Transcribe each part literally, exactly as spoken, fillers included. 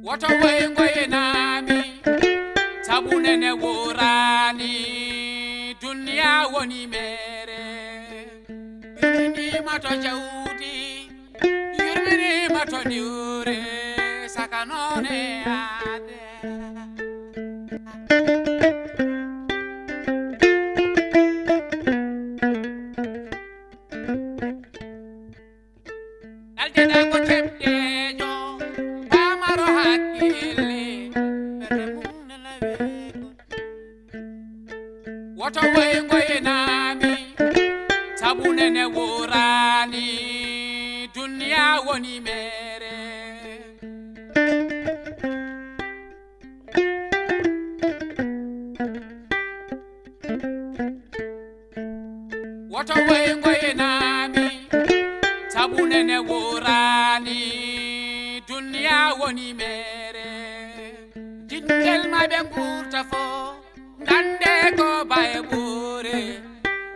Woto woy ngoynaami, sabu nene wooraani, duniya woni meere. Yurminiima to jawdi, yurminiima to diwre, saka noone aade. Ɗaldeɗa ko ceɓɗejo, pamaro hakkille, ɓerɗe mum nana weeɓo. Woto woy ngoynaami, sabu nene wooraani, duniya woni meere. Woto woy ngoynaami, sabu nene wooraani, duniya woni meere. Jinngel ma ɓe nguurta fo, ngannde ko baye ɓuure,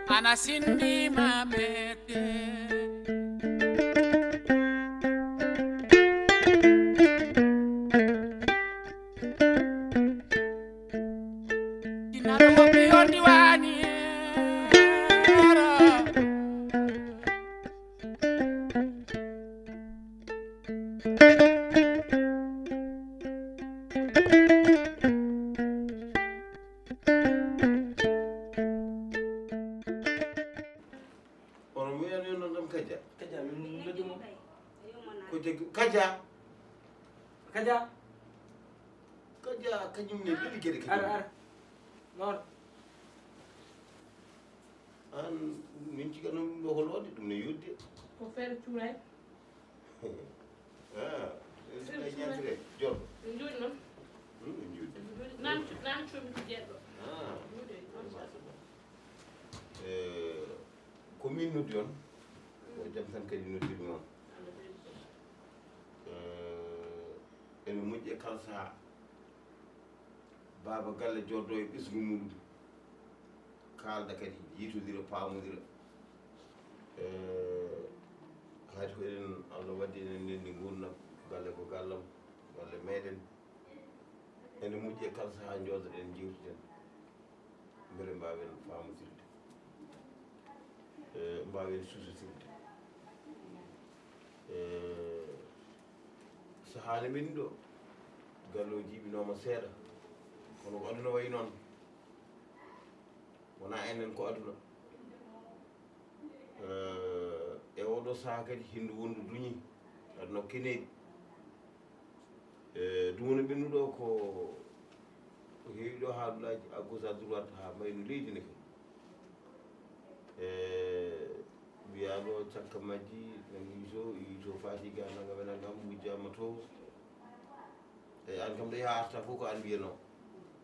ana sinni ma mette. Jinnaɗo woppi on diwaani. Ono mbiyan yo non ɗam kaja. Kaja, min noddu mo. Ko jagi kaja. Kaja. Kaja, kañum ne ɗiɗi geɗe kaja. Ara, ara. Noon. An, min ciga noon ɗo ko loode, ɗum ne yodde. Ko feere cuuray. Ah, feere cuuray. Jol. Min njuuɗi noon. Hmm, min njuuɗi. Min njuuɗi. Naan cu-, naan cuumi ko jeeɗɗo. Ah. Njuuɗi, noon. Eh, ko min noddi on. Ko jam tan kadi noddirmi on. Eh, ene moƴƴi e kala sahaa. Baaba galle jooɗo e ɓesngu muɗum. Kaalda kadi, yiitodira, paamodira. Eh, haade ko eɗen, Allah waddi eɗen ndenndi nguurndam, galle ko gallam, galle meɗen. Ene moƴƴi e kala sahaa njooɗoɗen, njeewtiden. Mbele mbaawen faamodirde. Eh, mbaawen suusotirde. Eh, sahaa ne ɓenni ɗo, galle o jiiɓinooma seeɗa. Kono ko aduna wayi noon. Wonaa enen ko aduna. Eh, e oɗo sahaa kadi, henndu wonndu duñi, aduna ko keneeɗi. Eh, ɗum woni ɓennuɗo ko, ko heewi ɗo haalulaaji à gauche à droite haa mbaynu leydi ne kadi. Eh, mbiyaa ɗo cakka majji, nangi so, yi to Fatiga, nangam e nangam, wujjaama to. Eh, an kam ɗo yaha arta fof ko an wiyanoo.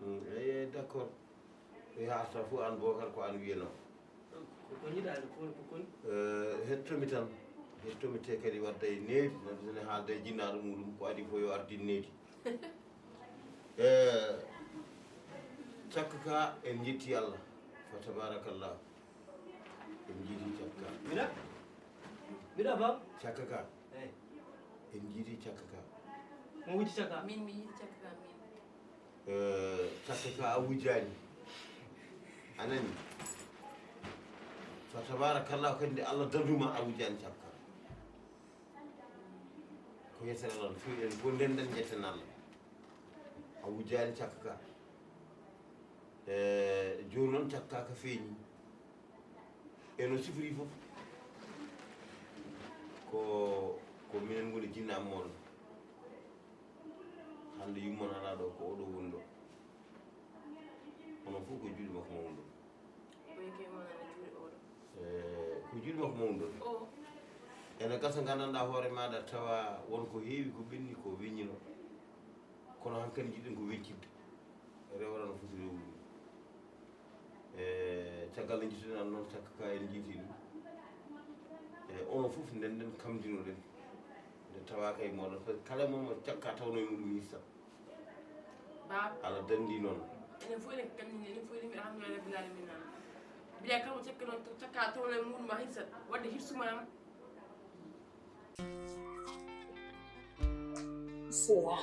Mm, eh, eh, d'accord. Ɗo yaha arta fof an Bookar ko an wiyanoo. Ko, ko ñiɗaade, ko, ko koni? Eh, hettomi tan. Hettomi te kadi wadda e needi, no ɗum ne haalda e jinnaaɗo muɗum, ko adii fof yo ardin needi. Eh, cakka ka, en njetti Allah. Fa tabarakallah. En njiiti cakka ka. Mina? Mina ba? Cakka ka. Eh. En njiiti cakka ka. Mo wuji cakka? Min mi yiɗi cakka ka, min. Eh, cakka ka a wujaani. A nani? Fa tabarakallah, kadi nde Allah daduma a wujaani cakka ka. Ko yettere Allah, no feewi en fof ndenden njetten Allah. A wujaani cakka ka. Eh, jooni noon cakka ka feeñi. E no sifori fof. Ko, ko minen ngoni jinna am moɗon. Hannde yummon alaa ɗo, ko oɗo woni ɗo. Onon fof ko juuɗe makko mawni ɗon. Ko yeke mon ana juuɗe oɗo. Eh, ko juuɗe makko mawni ɗon. O. Ene gasa nganndanɗaa hoore maaɗa tawa won ko heewi ko ɓenni ko weññino. Kono hankadi njiɗen ko weñcitde. Rewra no foti rewrude. E caggal nde njiɗtuɗen noon cakka ka en njiiti ɗum. E onon fof ndenden kamdinoɗen. Nde tawaaka e moɗon. Par ce que kala mo mo cakka tawno e muɗum hissa. Baaba. Ala dandi noon. Enen fof enen kamdini, enen fof enen mbiɗa alhamdulillahi rabbil alamina. Mbiɗa kala mo cakka noon, cakka tawno e muɗum a hissa. Wadde hirsuma am. Bismillah.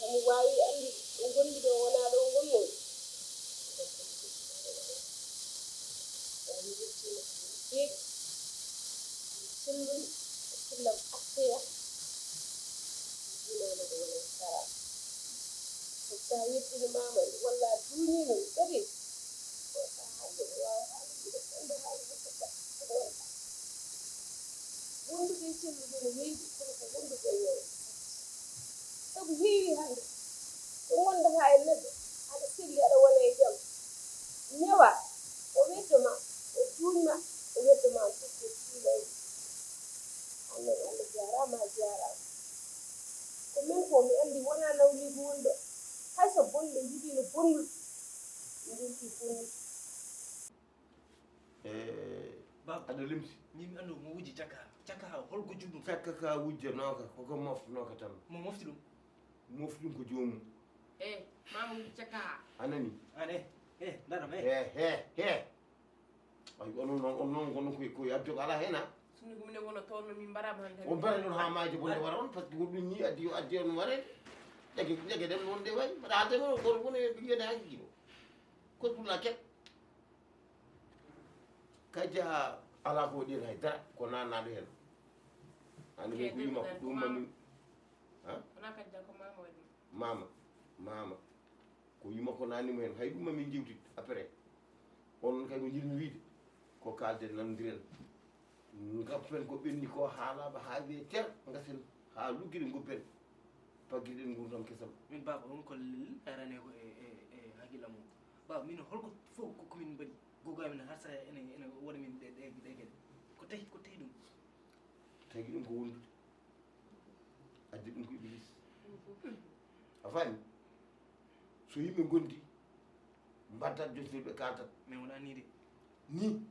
Hamo waawi anndi ɗo ngonmi ɗo wonaa ɗo ngonmi. Woni yettiima deeɗi sellum e killam atteya. Dinaama ɗo wona sara. Ko sa yettino maama walla duuñino ɗaɗi. Ko sa hannde mi waawa haalde ɗo ɗo haalde ko wonta. Wondude e cellude no heewi kono ko wondude e ñaw. Sabu heewi hannde ko ngondataa e neɗɗo aɗa selli aɗa wona e jam. Ñawa o weddo ma o juuñ ma o weddo ma tugge fiilayde. Annan Allah jaaraama a jaaraama. Ko min ko mi anndi wonaa nawliigu woni ɗo. Hay so bonɓe njiɗiino bonnude ndenti bonnude. E Baba, aɗa limti. Min mi anndu mo wujji cakka. Cakka holko juɗɗum? Cakka ka wujjanooka koko moftanooka tan. Mo mofti ɗum? Mofti ɗum ko joomum. E mama wujji cakka ha. A nani? An e e ndaram e. He he he. Ay onon noon on noon kono koye koye addi ko alaa heen a. Sinno ko minen wona toon no min mbaɗama han On mbara ɗon haa maaji bonde wara on par ce que ko ɗum ni addi yo addi on ware. Jage jage ɗen noon de way mbaɗa haalde ko kono kono yiyande hakkiki ɗo. Ko pour la ket. Ka jaha alaa ko waɗi heen hay dara ko naannaaɗo heen. Hannde ko yima ko ɗum mami Wona kadi jam ko mama waɗi. Mama mama ko yima ko naanimo heen hay ɗum mami jewtit après. Onon kay ko njirmi wiide ko kaalden nanndiren. Ngappen ko ɓenni ko haalaama haa wiye cer, ngasen haa luggiɗe ngubben. Paggiɗen nguurndam kesam. Min baaba, on ko l-, arane ko e, e, e hakkillam o. Baaba, min holko fof ko, ko min mbaɗi? Gogo amin har sara ene, ene waɗa min ɗe, ɗe, ɗe geɗe. Ko tawi, ko tawi ɗum? Tagi ɗum ko wondude. Addi ɗum ko Iblis. A faami? So yimɓe ngondi, mbattat jottiri ɓe kaltat. Mais wonaa nii de. Nii.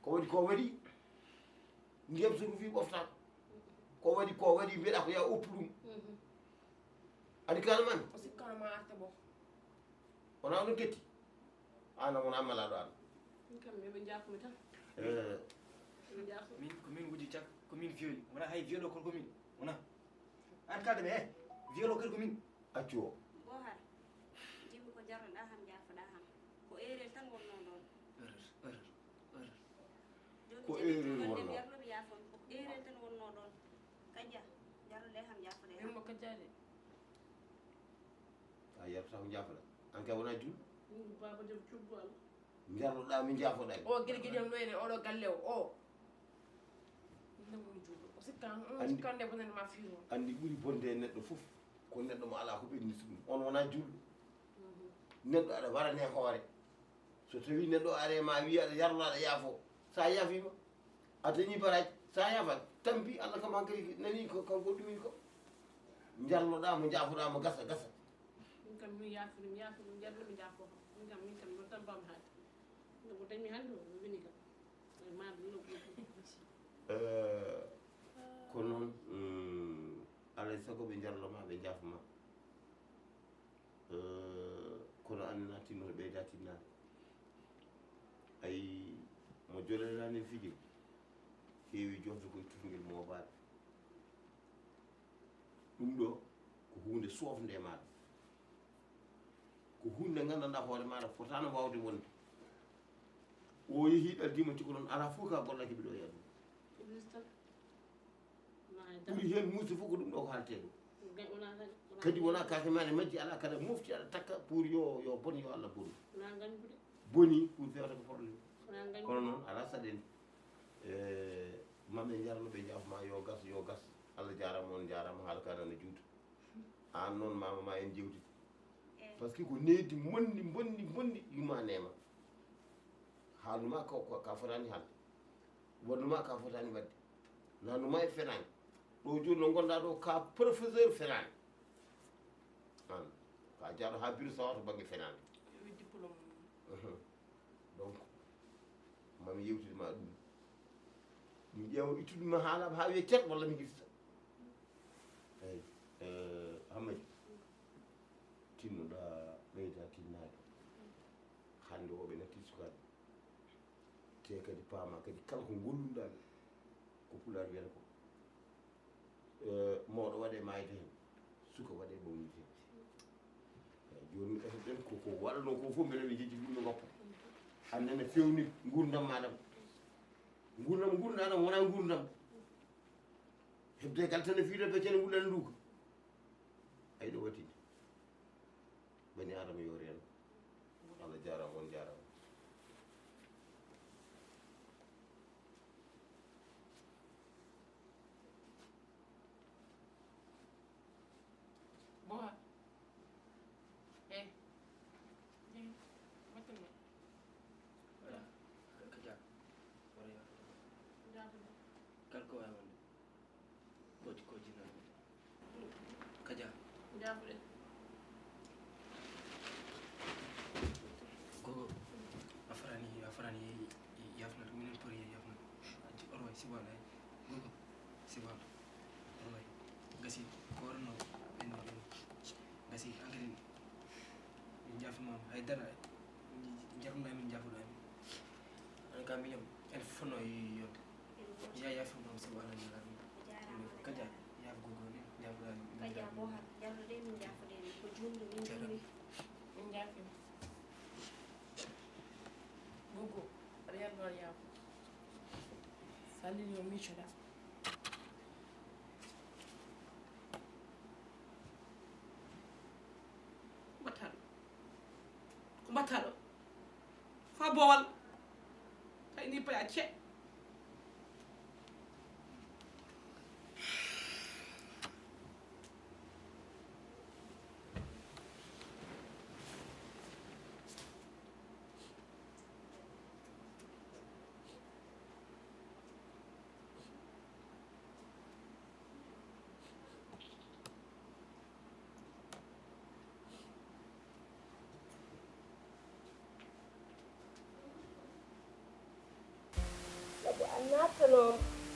Ko waɗi, ko waɗi, ndiyam so ɗum fii ɓoftaaka. Ko waɗi, ko waɗi, mbiɗa ko yaa oppu ɗum. Adi kala man. O sikka ma arte bo. Wonaa ɗum tetti. Aan a wonaa malaaɗo aan. Min kam, yo ɓe njaafo mi tan. Eh. Ɓe njaafo. Min, ko min wujji cak, ko min violi. Wonaa hay violo kon ko min. Wonaa. Aan kalde ɓe, eh, violo kadi ko min. Accu o. Bohar, jimmi ko jarnoɗaa ham, jaafoɗaa ham. Ko erreur tan wonnoo ɗoon. Erreur, erreur, erreur. Jooni Ko jaɓi erreur wonnoo. Mbiyatnoo mi yaafo mi, ko erreur tan wonnoo ɗoon. Kajja, jarnoɗee ham, jaafoɗee ham. Min mo kajjaade. A yarata ko jaafoɗaa. Aan kay wonaa julɗo. Min ko baaba joom cuddu Allah. Njarloɗaa mi, njaafoɗaa mi. O gila giɗi am ɗo ene oɗo galle o, o. Inde mum juuɗo. O sikka, o Anndi sikka nde bonande ma fiiro. Anndi ɓuri bonde e neɗɗo fof, ko neɗɗo mo alaa ko ɓenniti ɗum. On wonaa julɗo. Neɗɗo aɗa warane hoore. So tawi neɗɗo are ma wi aɗa yarlo aɗa yaafo. Sa yaafiima, a dañi baraji. Sa yaafa, tampi, Allah kam hankadi nani ko, ko goɗɗumi ko. Njarloɗaa mo, njaafoɗaa mo, gasa, gasa. Min kam, mi yaafo ɗum, yaafo ɗum, jarlo mi jaafo kam. Min kam, min kam, noon tan mbawmi haalde. Nde ko dañmi hannde o, mi wini kam. E ma ɗum no ɓuri. Eh, ko noon, mm, alay sago ɓe njarlo ma, ɓe njaafo ma. Eh, kono aan na tinno to ɓeyda tinnaade. Ay, mo jolelani fiji, heewi jofde koye tufngel moobaade. Ɗum ɗo ko huunde soofnde e maaɗa. Ko huunde nde nganndanɗaa hoore maaɗa fotaano waawde wonde. O yehii ɗaldiima cukko noon, alaa fof ka gollaki mbiɗo e aduna. Iblis tan. Wonaa e dara. Ɓuri heen muusde fof ko ɗum ɗo ko haaletee ɗo. Ga-, wonaa kadi, wonaa Kadi kadi. Wonaa kaake ma ne majji, alaa kala mofti aɗa takka pour yo, yo bon, yo Allah bon. Wonaa ngañgu de. Boni pour fewta ko problème. Wonaa ngañgu. Kono noon, alaa saɗeende. E, maɓe njarno ɓe njaafo ma, yo gas, yo gas. Allah jaaraama, on njaaraama, haala ka nana juuta. Aan noon, mama ma en jewtide. Eh. Parce que ko nehdi bonni, bonni, bonni, yumma neema. Haalnuma ko, ko, ka fotaani haalde. Waɗnuma ka fotaani waɗde. Nanuma e fenaani. Ɗo jooni no ngonɗaa ɗo, ka professeur fenaani. Aan, ka jaaɗo haa biro sawa to bannge fenaande. Wi diplôme. Mhm. Donc, mami yewtide ma ɗum. Mi ƴeewa ittude ma haala haa wiye cer walla mi hirsa. Eyi, eh, Hammadi, tinnoɗaa ɓeyda tinnaade. Hannde o ɓe natti sukaaɓe. Te kadi paama kadi kala ko gollunɗaa ko pulaar wiyata ko, eh, mawɗo waɗe maayde heen, suka waɗe mawnide heen. Eyi, jooni mi ɓe heɓɗen ko, ko waɗanoo ko fof mbele mi jejji ɗum no ngoppa. Hannde ne fewni nguurndam maɗam. Nguurndam, nguurndam wonaa nguurndam. Heɓde kala tan e fiiɗe be cene wuɗɗani nduuka. Ay ɗo waɗi. Bani Aadama yo reen. Allah jaaraama, on jaaraama. Boha. Eh. Jigi. Mbatten ma. Voilà. Ka ja. Wara ya. Jaafo. Kala ko waawi wonde. Koji, koji na. Kaja. Jaafuɗe. Gogo. A farani, a farani, yafna, minen pori yafna. Aji, orway, sibana. Gogo. Sibana. Orway. Gasi, ko orno, ɓenno, ɓenno. Gasi, hankali. Min jaafima hay dara. Jarumɗa min, jaafuɗa min. An ka miñam, en fof no yonde. Ya, ya, fof noon, sabu Allah jaaraama. Kaja, ya, gogo ne, jaafuɗa min. Kaja, Boha, jarnude min, jaafude min. Ko juumde min, juumi. Min jaafima. Gogo, aɗa yalno, aɗa yaafo. Sallini o miicoɗa. Ko mbaɗtaa ɗo? Ko mbaɗtaa ɗo? Fa boowal. Tawi ni paya ce.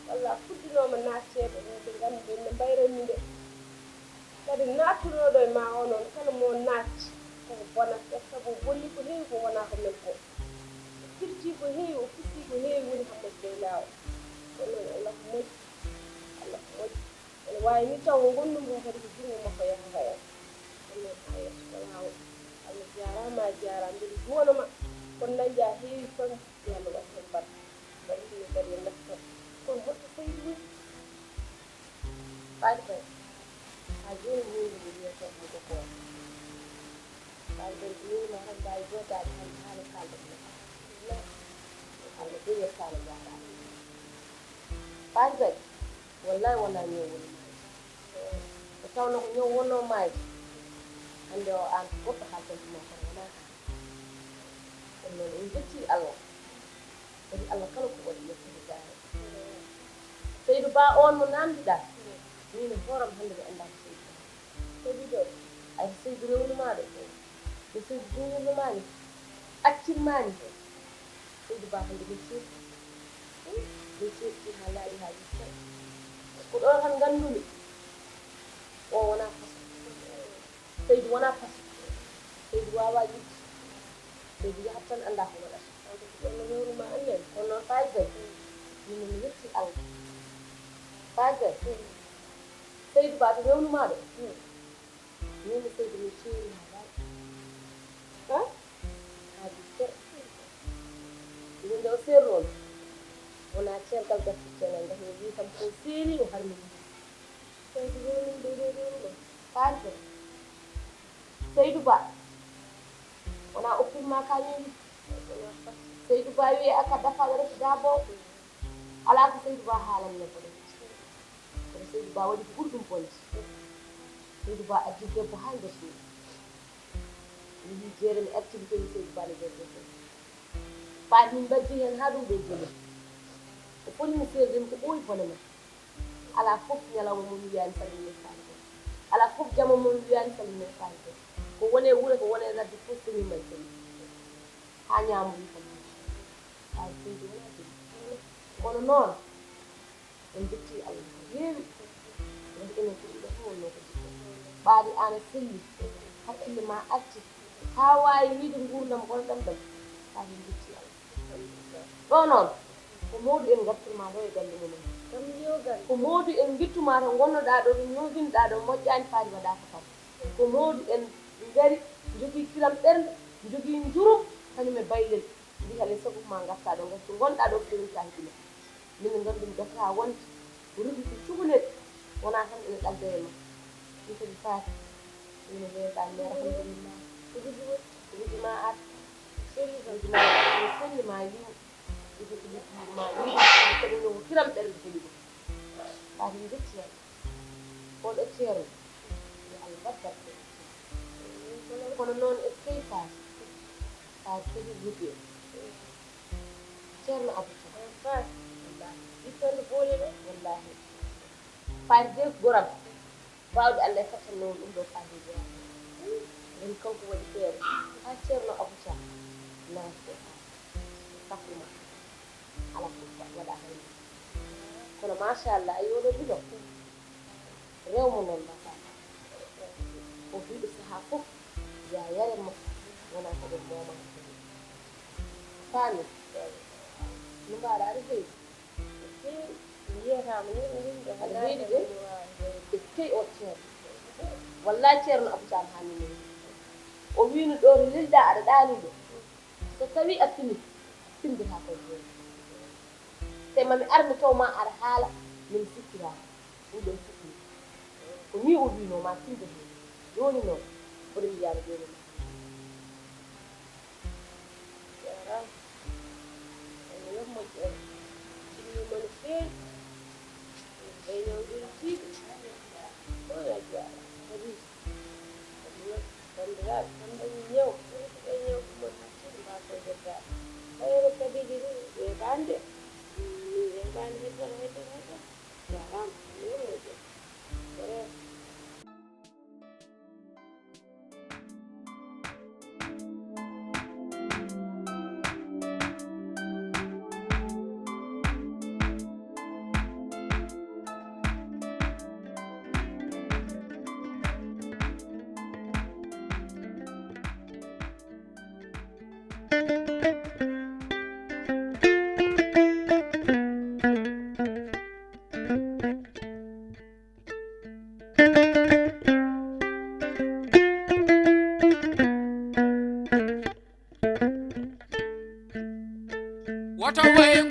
Walla fuɗɗinooma naatteede, ɓe nganndu ɓe no mbayranmi nde. Kadi naattunooɗo e ma o noon, kala mo naatti, koko bonat, sabu o bonni ko heewi, ko wonaa ko men ko. O firti ko heewi, o fusi ko heewi, woni hannde ko dow laawol. Kono noon, Allah ko moƴƴi, Allah ko moƴƴi. Ene waawi ni taw o ngonɗum ko kadi ko junngo makko yahata en. Kono noon, haa yeeso ko laawol. Allah jaaraama, a jaaraama, mbiɗa duwanoo ma. Kono dañƴaa heewi famɗi, yo Allah waɗ heen barke. Mbaɗi ɗum e kadi e naftal. Kono holto Saydu woni? Faati Kay, haa jooni huunde nde wiyetee ɗum ko gooto. Faati Kay, ko miin ma tan mbaawi joodaade hannde haa no kaalɗen no. Ko Allah jogii e faale jaaraama. Faati Kay, wallaay wonaa ñaw woni maayde. Ko tawnoo ko ñaw wonnoo maayde. Hannde o aan ko goɗɗo haaldantu ma kono wonaa aan. Kono noon en njettii Allah. Kadi Allah kala ko waɗi yettude gaare. Seydu Ba oon mo naamndiɗaa, miin e hooram hannde mi anndaa ko Seydu Ba. Seydu Ba, ay ko Seydu rewnumaa ɗo. Ko Seydu duñirnumaa ni. Accirmaa ni. Seydu Ba hannde min ceerti. Min ceerti haa laaɓi haa yettii. Ko ɗo tan nganndumi. O wonaa faso. Seydi wonaa faso. Seydi waawaa yiɗde. Seydi yahat tan anndaa ko waɗata. Kanko ko ɗon rewru ma annen. Kono noon Faati Kay, min mi yetti Allah. Faati Kay, Seydi Ba to rewnu ma ɗo. Min mi Seydi min ceeri haa laaɓi. Ha? Haa bi seeɗa. Min nde o seerno on. Wonaa ceergal gasi ceenal, ndax mi wii kam ko seeri o harmini. Seydi rewnu ɗo ɗo rewru ɗo. Faati Kay. Seydu Ba, wonaa o firma ka ñiiwi. Seydu Ba wiye aka dafa ɗo resi dabo. Alaa ko Seydu Ba haalan ne ko ɗum. Kono Seydu Ba waɗi ko ɓuri ɗum bonde. Seydu Ba addi debbo haa nder suudu. Yehi jeere mi activité ni Seydu Ba ne nder debbo. Faati min mbajji heen haa ɗum ɗo jeli. O foti mi seerden ko ɓooyi bone ma. Alaa fof ñalawma mo mi wiyaani salmini Faati Kay. Alaa fof jama mo mi wiyaani salmini Faati Kay. Ko woni e wuro, ko woni e ladde fof so min mbaɗi salmini. Haa ñaamoyi kam. Faati Seydi wonaa jeli. Kono noon, en njetti Allah ko heewi. Wonde enen ko ɗum ɗo fof wonnoo ko jikko. Ɓaadi aan a selli. Hakkille ma arti. Haa waawi wiyde nguurndam gonɗam ɗam. Faati en njetti Allah. Ɗo noon, ko Moodu en ngartirma ɗo e galle mum en. Kam yo galle. Ko Moodu en ngittumaa to ngonnoɗaa ɗo, ɗo ñoginɗaa ɗo, moƴƴaani Faati waɗaa ko kam. Ko Moodu en ngari, njogii kiram ɓernde, njogii njurum, kañum e baylel. Mbi hale sabu ko ma ngartaa ɗo, ngartu ngonɗaa ɗo ko jogim ka heɓino. Min no nganndumi data wonde, ko rugiti cukalel, wonaa tan ene ɗagga e ma. Ɗum kadi Faati, ene weeɓaani, mais alhamdulillah. Ko rugima, ko rugima ar. Selli tan. Rugima ar, mi selli ma yiw. Ɗum ko ɗum ma yiw. Ɗum kadi no ko kiram ɓernde kadi ɗum. Faati njetti hen. Oɗo ceerno, yo Allah waɗ barke. Kono noon, eskey Faati, Faati sehil Rubi en. Ceerno Abou Thiam. Faati, wallaahi. Ɓiɗɗo nde booli ɗo. Wallaahi. Faati de goram. Baawɗe Allah e kattan noon ɗum ɗo Faati goram. Ɗum kanko waɗi feere. Haa Ceerno Abou Thiam naati e Faati. Safru ma. Alaa fof waɗa hay. Kono machallah, a yii oɗo bidon. Rewmo noon, machallah. O hiɗo sahaa fof, ya yare makko, wonaa ko ɗum mooma. Faami? No mbaɗa aɗa heewi? Heewi. Mi yiyataama ni, ko yimɓe aɗa heewi de? Eskey o ceerno. Wallaay ceerno Abou Thiam haa min. O wiino ɗo to lelɗa aɗa ɗaani ɗo. So tawii a fini, a finndata koye hoore. Te mami ar mi taw ma aɗa haala, min sikkiraa. Ɗum ɗon sikki. Ko nii o wiinoo ma finde heen. Jooni noon, mboɗo mbiyaa mi jooni ma. Jaaraama. Kono yo moƴƴere. Timmiima no feewi. Ɓay ñawdiri tiiɗi. Ko yo jaaraama. Kadi. Kadi noon, banndiraaɓe, kam dañi ñaw, ɓuri ko ɓe ñaw ɗum on haa tiiɗi mbaawa ko heddaade. Ɓayro kabiiji ɗi weeɓaani de. Min weeɓaani heddora, heddora, heddora. Jaaraama, min moƴƴere. Ko reeso. Woto woy